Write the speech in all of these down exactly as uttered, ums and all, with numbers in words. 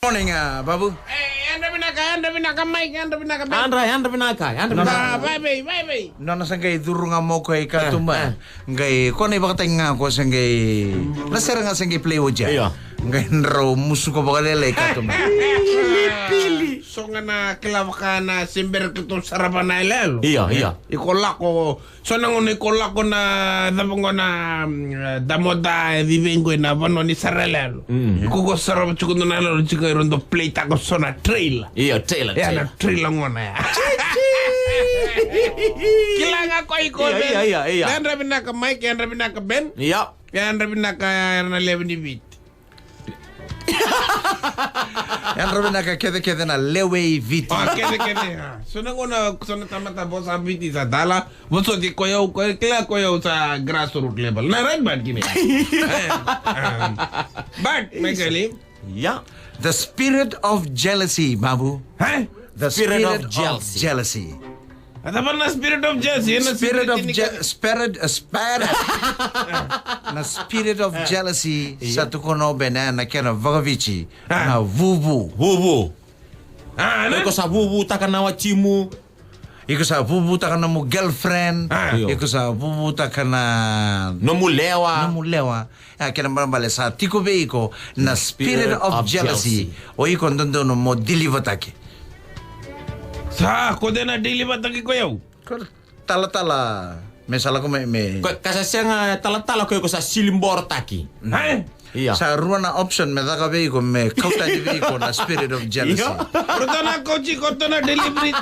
Morning, ah, Babu. Ei, yadra vinaka, yadra vinaka, Mike, yadra vinaka, Ben. Yadra, yadra vinaka, yadra vinaka. Ba, vaivei, vaivei. Nona sa qai curu ga mo koya i katuba. Eh, eh. Qai, ko na ivakataki ga ko sa qai, na sere ga sa qai play oja. Io. Qai drau musuka vakalailai i katuba. Pili, pili. So ga na kila vaka na sebera keitou sarava na yaloyalo. Io, io. Iko lako, so na gauna iko lako na cava qo na, mm, damoda e vivei qo ena vanua ni sara yaloyalo. Mm. Iko ko sarava tiko na yaloyalo tiko, ira dau play taka so na trailer. Io, trailer, io, na trailer. Trailer gona ya. Kila ga ko iko, io, Ben. Io, io, io. Yadra vinaka Mike, yadra vinaka Ben. Io. Yadra vinaka, yadra na lewe ni Viti. Yadra vinaka kecekece na lewe i Viti. Ah, kecekece, ah. So na gauna, so na tamata vosa Viti sa dala, vosoti ko yau, ko kila ko yau sa grassroot level. Na right, but kini. Eh, um, but, Michael, yeah. The spirit of jealousy, Babu. Huh? The spirit of jealousy. A cava na spirit of jealousy? Ena spirit of je-, spirit, uh, spirit. Na spirit of jealousy, io, sa tukuna o Ben ena kena vakaviti, ah, na vuvu. Vuvu. Ah, na? Iko sa vuvutaka na watimu. Iko sa vuvutaka nomu girlfriend. Ah. Io. Iko sa vuvutaka na nomu lewa. Nomu lewa. A kena balebale sa tiko vei iko na spirit of jealousy. O iko dodonu mo deliver-taki. Sa, ko de na deliver-taki ko yau. Ko talatala me sa lako mai me. Ko, ka sa sega talatala ko iko sa siliborotaki. Mm. Hai? Ia. Sa rua na option me caka vei iko me kau tani vei iko na spirit of jealousy. Io. Rota na kauti ko to na delivery.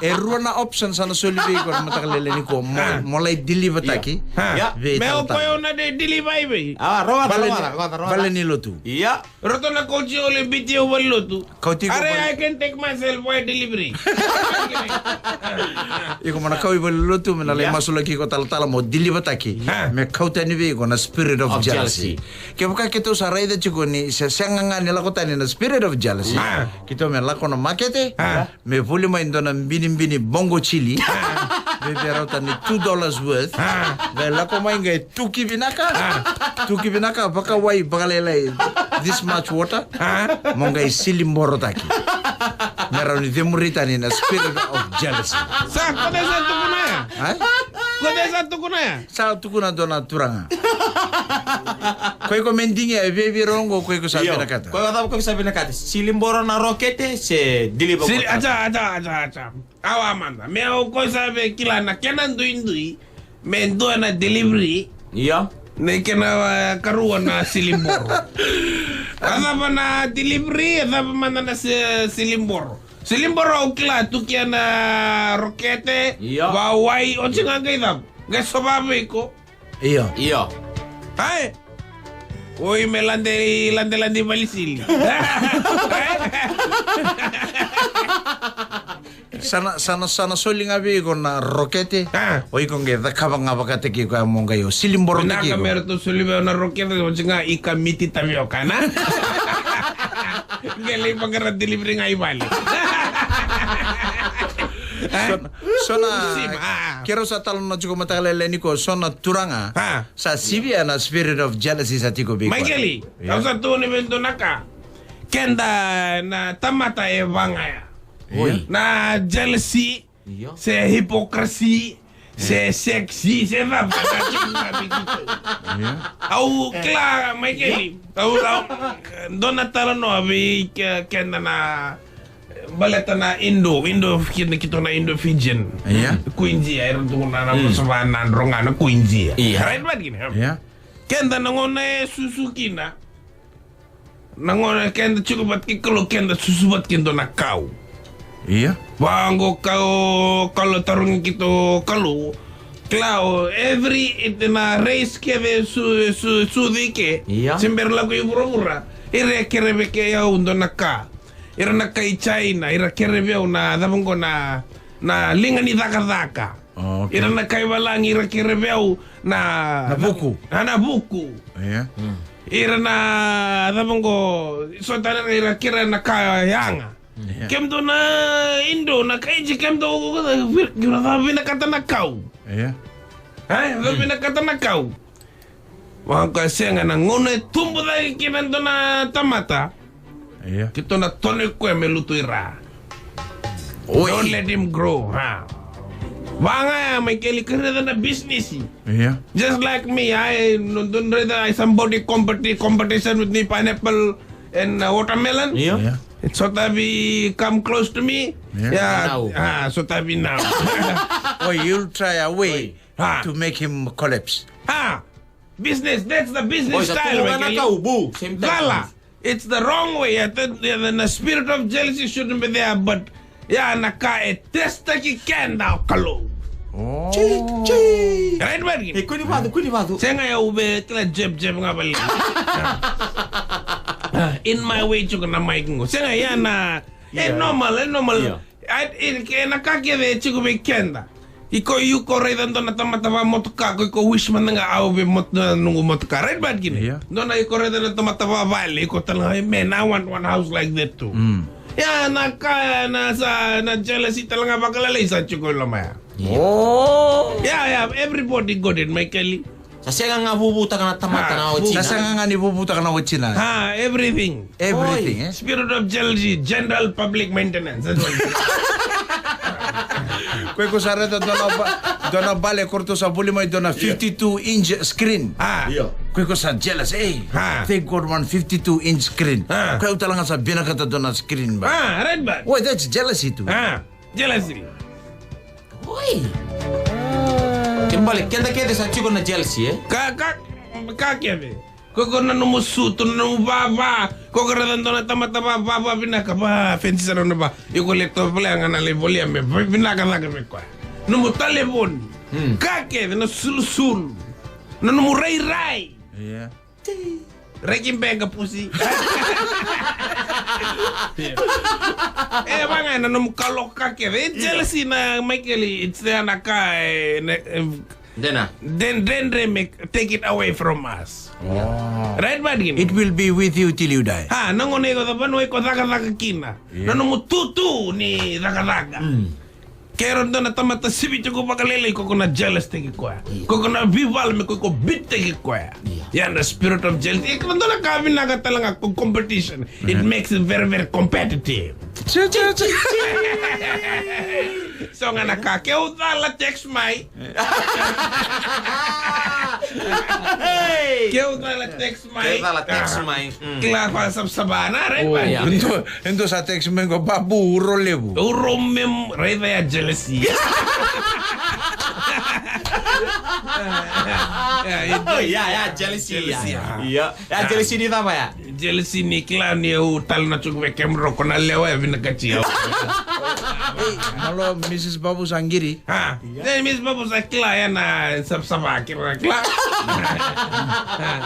E rua na option sa na soli vei iko na mataka lailai ni ko mo, ah, mo lai deliver-taki. Ia. Ia. Vei talatala. Me o koya na de deliver i vei. Ah, rogoca, rogoca, rogoca, rogoca. Vale ni lotu. Ia. Roto na kauti o le biti o vale lotu. Kauti iko. Are vale. I can take myself for delivery. Iko mo na kau i vale lotu me na lai, ia, masulaki iko talatala mo deliver-taki. Ah. Me kau tani vei iko na spirit of jealousy. Of jealousy. Kevaka keitou sa raica tiko ni se sega ga ni lako tani na spirit of jealousy. Ah. Keitou me lako na makete. Ah. Me voli mai dua na binibini bongo chili. Vei, vei rauta ni two dollars worth. Qai lako mai qai tuki vinaka. Tuki vinaka, vakawai vakalailai this much water. Mo qai siliborotaki. Me rawa ni cemuri tani na spirit of jealousy. Sa, ko de sa tukuna ya? Ai? Ko de sa tukuna ya? Sa tukuna dua na turaga. Ko iko me digia e viavia rogo, ko iko sa vinakata. Ko iko sa vinakata. Siliboro na rokete se deliver. Sili, aca, aca, aca, aca. Awa mada. Me o ko sa via kila na kena duidui. Me dua na delivery. Ia. Na kena, uh, karua na siliboro. A cava na delivery, a cava mada na si-, siliboro. Siliboro au kila tu kia na rokete. Ia. Vawai, o tiga qai cava. Qai sova vei iko. Io. Io. Ai. Oi, me lade, lade, lade valisili. Sa na, sa na, sa na soli ga vei iko na rokete. Ah. O iko qai cakava ga vakataki iko, mo qai o siliborotaki iko. Vinaka me ratou soli vei au na rokete, oti ga i kamiti tavioka, na? Qai lai vaqara delivery ga i vale. So na, so na, sima, ah, keirau sa talanoa tiko mataka lailai ni ko, so na turaga. Ah. Sa sivia na spirit of jealousy sa tiko vei koya. Michael, ia, au sa tukuna vei dua na ka. Keda na tamata e vagaya. Oi. Na jealousy, io, se hypocrisy, se, io, sexy, se cava, cava, cava, cava. Ia. Au kila, Michael, ia, au, au, dua na talanoa vei ke-, keda na baleta na Indo, Indo, kina keitou na Indo Fijian. Ia. Kuijia, era tukuna na, mm, vosa va na droga na kuijia. Ia. Right, but kina. Ia. Keda na gauna e susu kina. Na gauna keda tiko vata kei Kalou, keda susu vata kei dua na kau. Ia. Vaqo kau, Kalou tarogi keitou Kalou. Klau, every, it na race kece su, su, sucu i ke. Ia. Se bera lako i vuravura. Ira e kere vei kei au dua na ka. Ira na kai China, ira kere vei au na cava qo na, na liga ni cakacaka. Oh, okay. Ira na kai valagi, ira kere vei au na, na vuku. Na, na vuku. Ia. Mm. Ira na cava qo, so tale ira kere na ka yaga. Ia. Kemudou na Indo, na kai Ji, kemudou, ira cava vinakata na kau. Ia. Ai, cava vinakata na kau. Vaka sega na gauna e tubu cake kina dua na tamata. Ia. Keitou na tono i koya me lutu i ra. Oi. Don't let him grow, ha. Vaka ga ya, Michael, e kerei na business. Ia. Just like me, I don't, don't rather I somebody competi-, competition with me, pineapple and, uh, watermelon. Ia. Ia. It's sort of, uh, come close to me. Ia. Yeah. Now. Ah, sort of now. Oi, you'll try a way, oi, ha, to make him collapse. Ha. Business, that's the business style, Michael. Oi, sa tuku ga na kau, bu, same time. Cala. It's the wrong way. Yeah, the, the, the spirit of jealousy shouldn't be there, but ya na ka e testaki keda o Kalou. Oh. Chi, chi. Right, Margin? E, kua ni vacu, kua ni vacu. Sega, ya ube kila jeb, jeb ga vale. Ah, in my way, tiko na mic qo. Sega, ya na, e normal, e normal. Yeah. Ai, e, e, na ka kece e tiko vei keda. Iko, iko raica dua na tamata vakamotoka, ko iko wish mada ga au vei mot-, na noqu motoka. Right, Margin? Yeah. Dua na iko raica na tamata vakavale, iko tale ga, "Hey, man, I want one house like that too." Mm. Ya, na ka, na sa, na jealousy tale ga vakalailai sa tiko i loma ya. Yeah. Oh. Yeah, yeah, everybody got it, Michael. Sa sega ga vuvutaka na tamata na wati. Sa sega ga ni vuvutaka na wati na. Ha, everything. Everything, eh? Spirit of jealousy, general public maintenance. That's what it is. Ko iko sa raica dua na ba-, dua na bale ko ratou sa voli mai dua na fifty-two inch screen. Ah. Io. Ko iko sa jealous, eh? Ah. They got one fifty-two inch screen. Ah. Ko au tale ga sa vinakata dua na screen ba. Ah, right back. Why, that's jealousy too. Ah, jealousy. Oi. Kena bale, keda kece sa tiko na jealousy, eh? Ka, ka, ka kece. Ko, ko na nomu sutu, na nomu vava. Ko, ko raica dua na tamata vava, vava vinaka, va, fancy sara na va. Iko le tovolea ga na lai volia me, va, vinaka cake me koya. Nomu talevoni. Hmm. Ka kece, na sulusulu. Na nomu rairai. Yeah. Reki beka pusi. E, vaka ga na nomu kaloko ka kece. E jealousy na Michael, it's there na ka, e, na, e, dena. Then, then they make, take it away from us. Oh. Right, Margin? It will be with you till you die. Ha, na gauna iko ca vanua iko cakacaka kina. Yeah. Na nomu tutu ni cakacaka. Mm. Kero dua na tamata sivi tiko vakalailai, ko ko na jealous taki koya. Io. Ko ko na veivala me ko ko beat taki koya. Io. Ya na spirit of jealousy. E kena dua na ka vinaka tale ga ko competition. It makes it very, very competitive. Tse, tse, tse. So ga na ka, ke u cala text mai. Hey! Ke u cala text mai. Ke u cala text mai. Mm. Kila ko savasava na, right? Oh, yeah. E dua, e dua sa text mai ko Babu, uro levu. Uro mem, raica ya jealousy. Ya, ya, jealousy, ya. Jealousy, ya. Ya, jealousy ni cava ya? Jealousy ni kila ni au tale na tsuku vei kemudrou ko na lewa ya vinakati au. Ei, malo Missus Babu sa qiri. Ha? Then Missus Babu sa kila ya na savasava kira kila.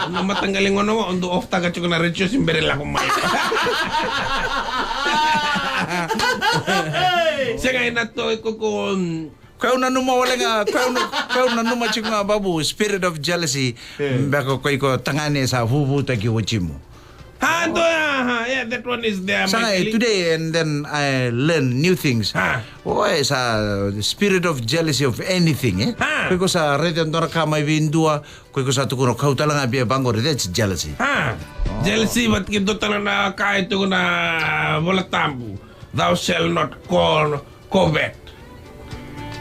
Na mataqali gauna o dou off taka tiko na retio se bera lako mai. Sega ena to iko ko, mm, Ko au nanuma wale ga, ko au na, ko au nanuma tiko ga Babu, spirit of jealousy. Eh. Beka ko iko tagane sa vuvutaki watimu. Ha, to, ha, ha, yeah, that one is there, Michael. Sa ga, eh, today and then I learn new things. Ha. Oi, sa spirit of jealousy of anything, eh? Ha. Ko iko sa raica dua na ka mai vei dua, ko iko sa tukuna kau tale ga via vaqori, that's jealousy. Ha. Oh. Jealousy, vata kei dua tale na ka e tukuna Vola Tabu. Thou shall not call covet.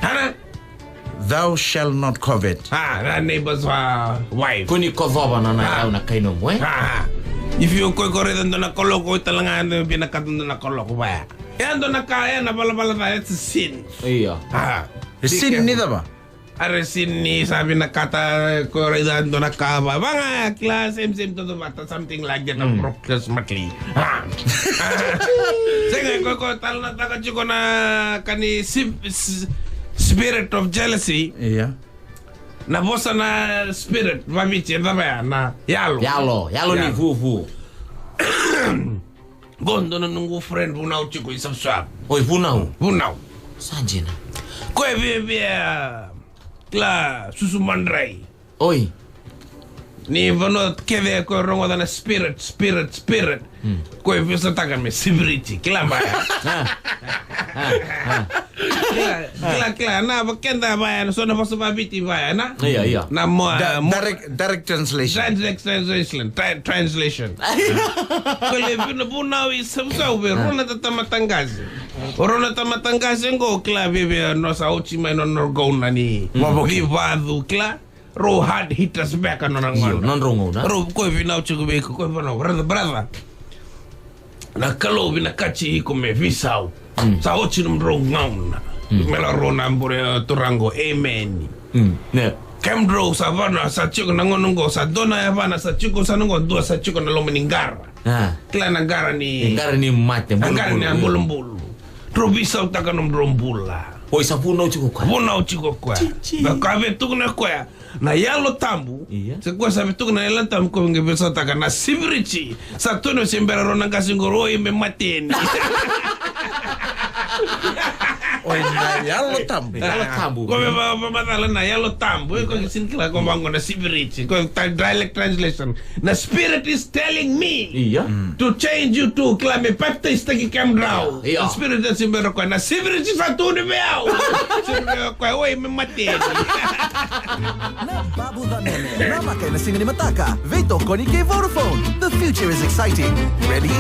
Hana? Thou shall not covet. Ah, thy neighbor's, uh, wife. Kua ni kocova na nona, ah, yau na kai nomu, eh? Ah, ah. If you koi ko raica dua na kaloko, tale ga na vinakata dua na kaloko vaya. E dua na ka, e na valavala ca, it's a sin. Io. Ah. E sin ni cava? Are sin ni sa vinakata ko raica dua na ka va. Vaka ga ya kila, same, same, toto vata, something like that, mm, approximately. Ah. Sega, ko, ko talanoataka tiko na ka ni sip-, s-, spirit of jealousy. Io. Na vosa na spirit, vaviti, e cava ya, na yalo. Yalo, yalo ni vuvu. Qo dua na noqu friend vunau tiko i Savusavu. Oi, vunau? Vunau. Sa dina. Ko e viavia kila susu madrai. Oi. Ni vanua kece ko e rogoca na spirit, spirit, spirit. Hmm. Ko e vosataka me spiriti, kila baya. Ah. Ah, ah. Kila, kila, kila, na vakeda vaya, na so na vosa vaviti vaya, na? Ia, ia. Na mo-, Da- mo- direct, direct translation. Translate, translation, tra- translation. Ko le vina vunau i sausau ve, rona tata matangasi. O rona tata matangasi qo kila veve no sa oti mai no no gauna ni. Vivacu kila. Rau hard hitters beka nona gauna. Io, nona rau gauna. Rau koe vinau tiko vei iko, koe vanau, brother, brother. Na Kalou vinakati iko me visau. Sa oti nomudrau gauna. Me la rau na bure turaga qo, amen. Kemudrau sa vana, sa tiko na gauna qo, sa dua na yavana, sa tiko sa na qo, dua sa tiko na loma ni qara. Kila na qara ni. Qara ni mate, qara ni bulubulu. Drau visautaka nomudrau bula. Oi sa vunau tiko koya. Vunau tiko koya. Na ka vei tukuna koya. Na Yalo Tabu. Ia. Se koya sa vei tukuna na Yalo Tabu ko vei qai visautaka na sipiriti. Sa tonu se bera rau na qasi qo roi me mateni. Oi na Yalo Tabu. Yalo Tabu. Ko vei va macala na Yalo Tabu. Ko ki sinkila ko vango na sipiriti. Ko dialect translation. Na spirit is telling me to change you to kila me baptize taki kemudrau. Na spirit e sibera koya, na spirit sa tu ni vei au. Sibera koya, oi me mateni. Na Babu Vanene, na maka ena siga ni mataka, veitokoni kei Vodafone. The future is exciting. Ready?